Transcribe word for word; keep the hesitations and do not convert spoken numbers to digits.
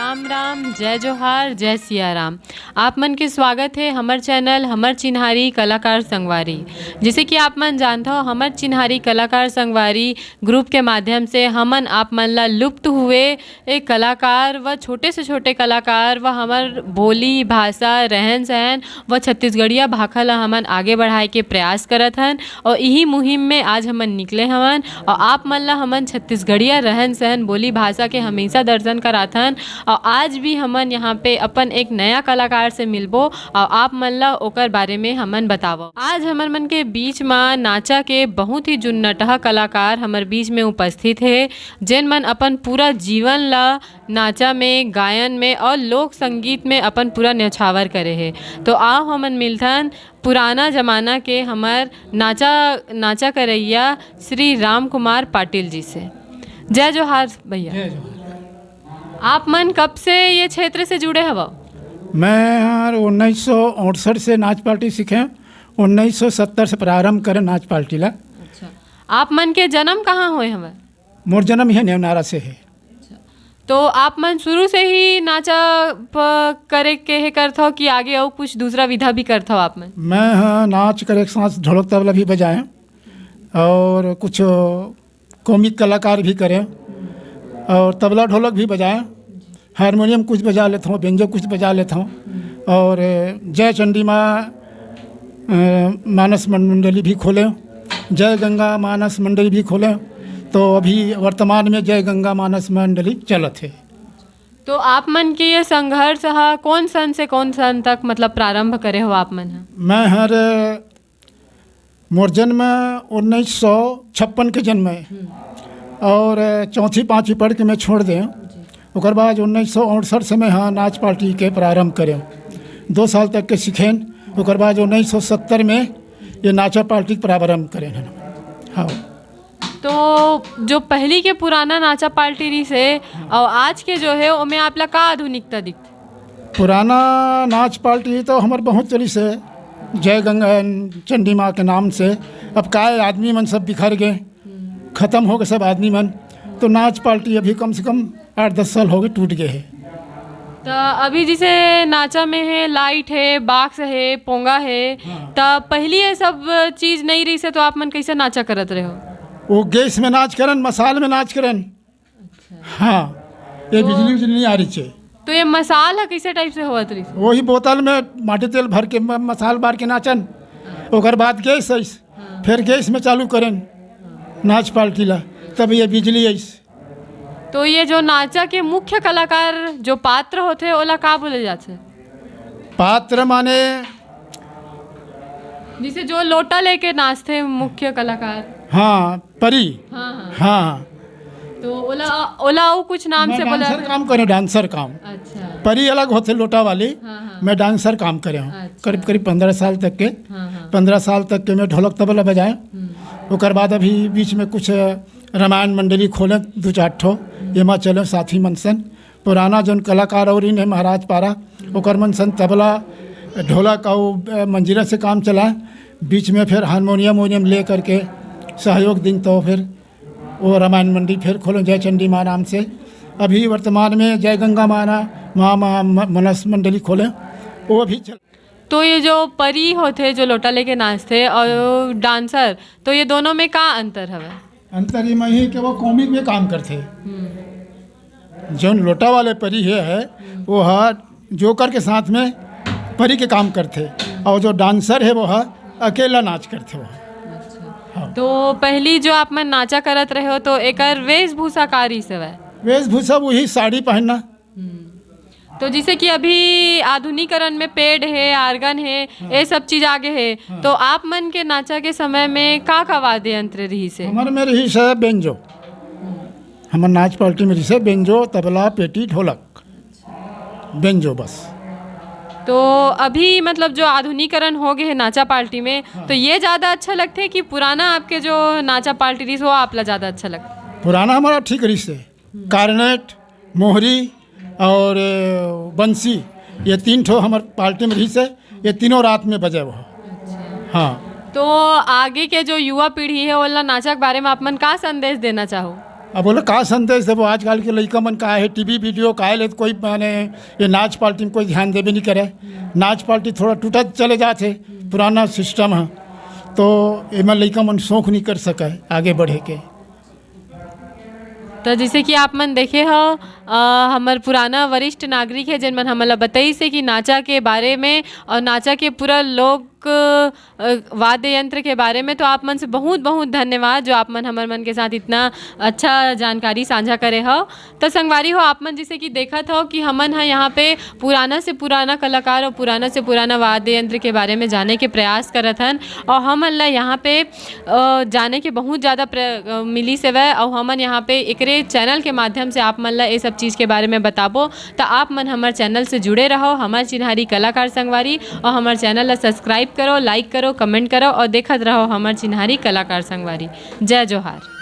राम राम, जय जोहार, जय सिया राम। आप मन के स्वागत हे हमर चैनल हमर चिन्हारी कलाकार संगवारी। जैसे कि आप मन जानत हो, हमर चिन्हारी कलाकार संगवारी ग्रुप के माध्यम से हमन आप मन ला लुप्त हुए ए कलाकार व छोटे से छोटे कलाकार व हमर बोली, भाषा, रहन सहन व छत्तीसगढ़िया भाखा ला हमन आगे बढ़ाए के प्रयास करत हन। और इही मुहिम में आज हमन निकले हवन और आप मन ला हमन छत्तीसगढ़िया रहन सहन, बोली, भाषा के हमेशा दर्शन कराथन। और आज भी हमन यहाँ पे अपन एक नया कलाकार से मिलबो और आप मन ला ओकर बारे में हमन बतावो। आज हमर मन के बीच मा नाचा के बहुत ही जुन्नटहा कलाकार हमर बीच में उपस्थित हे, जेन मन अपन पूरा जीवन ला नाचा में, गायन में और लोक संगीत में अपन पूरा न्यौछावर करे हे। तो आओ हमन मिलथन पुराना जमाना के हमर नाचा, नाचा करैया श्री राम कुमार पाटिल जी से। जय जोहार भैया। जय जोहार। आप मन कब से ये क्षेत्र से जुड़े हवो? मैं हर उन्नीस सौ अड़सठ से नाच पार्टी सीखे, उन्नीस सौ सत्तर से प्रारंभ करे नाच पार्टी ला। अच्छा, आप मन के जन्म कहाँ होए हवय? मोर जन्म इहे नेवनारा से हे। अच्छा, तो आप मन शुरू से ही नाचा प-, करे के हे करथव कि आगे अउ कुछ दूसरा विधा भी करथव आप मन? मैं ह नाच करे के साथ ढोलक तबला भी बजाए और कुछ कॉमिक कलाकार भी करें और तबला ढोलक भी बजाएं, हारमोनियम कुछ बजा लेता हूँ, बेंजो कुछ बजा लेता हूँ। और जय चंडी माँ, अ, मानस मंडली भी खोलें, जय गंगा मानस मंडली भी खोलें। तो अभी वर्तमान में जय गंगा मानस मंडली चलत है। तो आप मन के ये संघर्ष हा कौन सन से कौन सन तक, मतलब, प्रारंभ करे हो आप मन हा? मैं हर मोर जन्म उन्नीस सौ छप्पन के जन्म है। हम्म। और चौथी पाँचवीं पढ़ के मैं छोड़ दें। जी। ओकर बाद उन्नीस सौ अड़सठ से मैं हाँ नाच पार्टी के प्रारंभ करें, दो साल तक के सीखें। ओकर बाद उन्नीस सौ सत्तर में ये नाचा पार्टी के प्रारंभ करें हैं। हाँ। तो जो पहली के पुराना नाचा पार्टी रहिस हे और आज के जो है, ओमे आप ला का आधुनिकता दिखथे? पुराना नाच पार्टी तो हमर बहुत चलिस हे, जय गंगा चंडी माँ के नाम से। अब काय आदमी मन सब बिखर गए, खत्म हो गए सब आदमी मन। तो नाच पार्टी अभी कम से कम आठ दस साल हो गए, टूट गए है। तो अभी जैसे नाचा में है, लाइट है, बॉक्स है, पोंगा है, हाँ। तो पहली ये सब चीज नहीं रहिस हे, तो आप मन कैसे नाचा करत रहे हो? वो गैस में नाच करन, मसाल में नाच करन। अच्छा। हाँ, ये तो बिजली उजली नहीं आ रही छे। तो ये मसाल है, कैसे टाइप से होवत रहिस हे? वही बोतल में माटी तेल भर के म-, मसाल बार के नाचन, ओकर बाद गैस आइस, हाँ। फिर गैस में चालू करें नाच पार्टी ला, तब ये बिजली आइस। तो ये जो नाचा के मुख्य कलाकार जो पात्र होथे, ओला का बोले जाथे? पात्र माने जैसे जो लोटा लेके नाचथे मुख्य कलाकार। हाँ, परी। हाँ, हाँ। हाँ। तो ओला, ओला अउ कुछ नाम मैं से बोला? डांसर काम करे, डांसर काम। अच्छा। परी अलग होथे लोटा वाली, हाँ, हाँ। मैं डांसर काम करे हूँ। अच्छा। करीब, करीब पन्द्रह साल तक के, हाँ, हाँ। पन्द्रह साल तक के मैं ढोलक तबला बजाए। हम्म। ओकर बाद अभी बीच में कुछ रामायण मंडली खोले, दू चार ठो, एमा चले साथी मन सन। पुराना जौन कलाकार और इन है महाराज पारा, ओकर मन सन तबला, ढोलक अउ, अ, मंजीरा से काम चलाए। बीच में फिर हारमोनियम वोनियम ले करके सहयोग दिन, तो फिर वो रामायण मंडली फिर खोले जय चंडी माँ नाम से। अभी वर्तमान में जय गंगा माना, माँ, माँ म-, मनस मंडली खोले, वो भी चल। तो ये जो परी होथे, जो लोटा लेके नाचथे, और डांसर, तो ये दोनों में का अंतर हवे? अंतर ये में ही कि वो कॉमिक में काम करथे। हम्म। जौन लोटा वाले परी हे, है, वो ह जोकर के साथ में परी के काम करथे, और जो डांसर है, वो ह अकेला नाच करथे। वो ह। अच्छा। हाँ। तो पहली जो आप मन नाचा करत रहे हो, तो एकर वेशभूषा का रहिस हवय? वेशभूषा वही साड़ी पहनना। हम्म। तो जैसे कि अभी आधुनिकीकरण में पैड है, आर्गन है, हाँ। ये सब चीज आगे है, हाँ। तो आप मन के नाचा के समय में का का वाद्य यंत्र रहिस हे? हमर में रहिस हे बेंजो, हमर नाच पार्टी में रहिस हे बेंजो, तबला, पेटी, ढोलक, बेंजो बस। तो अभी, मतलब, जो आधुनिकीकरण हो गए है नाचा पार्टी में, हाँ। तो ये ज्यादा अच्छा लगथे कि पुराना आपके जो नाचा पार्टी रहिस, वो आप ला ज्यादा अच्छा लगथे? पुराना हमारा ठीक रहिस हे। हम्म। कार्नेट, मोहरी और बंसी, ये तीन ठो हमर पार्टी में रहिस हे, ये तीनों रात में बजे वो। अच्छा। हाँ। तो आगे के जो युवा पीढ़ी है, ओला नाचा के बारे में आप मन का संदेश देना चाहो? अब बोले का संदेश देबो, आजकल के लइका मन का हे, टीवी वीडियो का ले, कोई माने ये नाच पार्टी में कोई ध्यान देबे नहीं करे। नाच पार्टी थोड़ा टूटत चले जात हे, पुराना सिस्टम है, तो एमा लइका मन शौक नहीं कर सके आगे बढ़े के। तो जैसे कि आप मन देखे हो, अ, हमर पुराना वरिष्ठ नागरिक है, जेन मन हमन ला बताइस हे कि नाचा के बारे में और नाचा के पूरा लोक, अ, वाद्य यंत्र के बारे में। तो आप मन से बहुत बहुत धन्यवाद, जो आप मन हमर मन के साथ इतना अच्छा जानकारी साझा करे हो। तो संगवारी हो, आप मन जैसे कि देखत हो कि हमन ह यहाँ पे पुराना से पुराना कलाकार और पुराना से पुराना वाद्य यंत्र के बारे में जाने के प्रयास करत हन, और हमन ला यहाँ पे, अ, जाने के बहुत ज़्यादा प्र-, अ, मिलिस हवय, और हमन यहाँ पे एकरे चैनल के माध्यम से आप मन ला ये सब चीज़ के बारे में बताबो। तो आप मन हमर चैनल से जुड़े रहो, हमर चिन्हारी कलाकार संगवारी, और हमर चैनल ला सब्सक्राइब करो, लाइक करो, कमेंट करो, और देखत रहो हमर चिन्हारी कलाकार संगवारी। जय जोहार।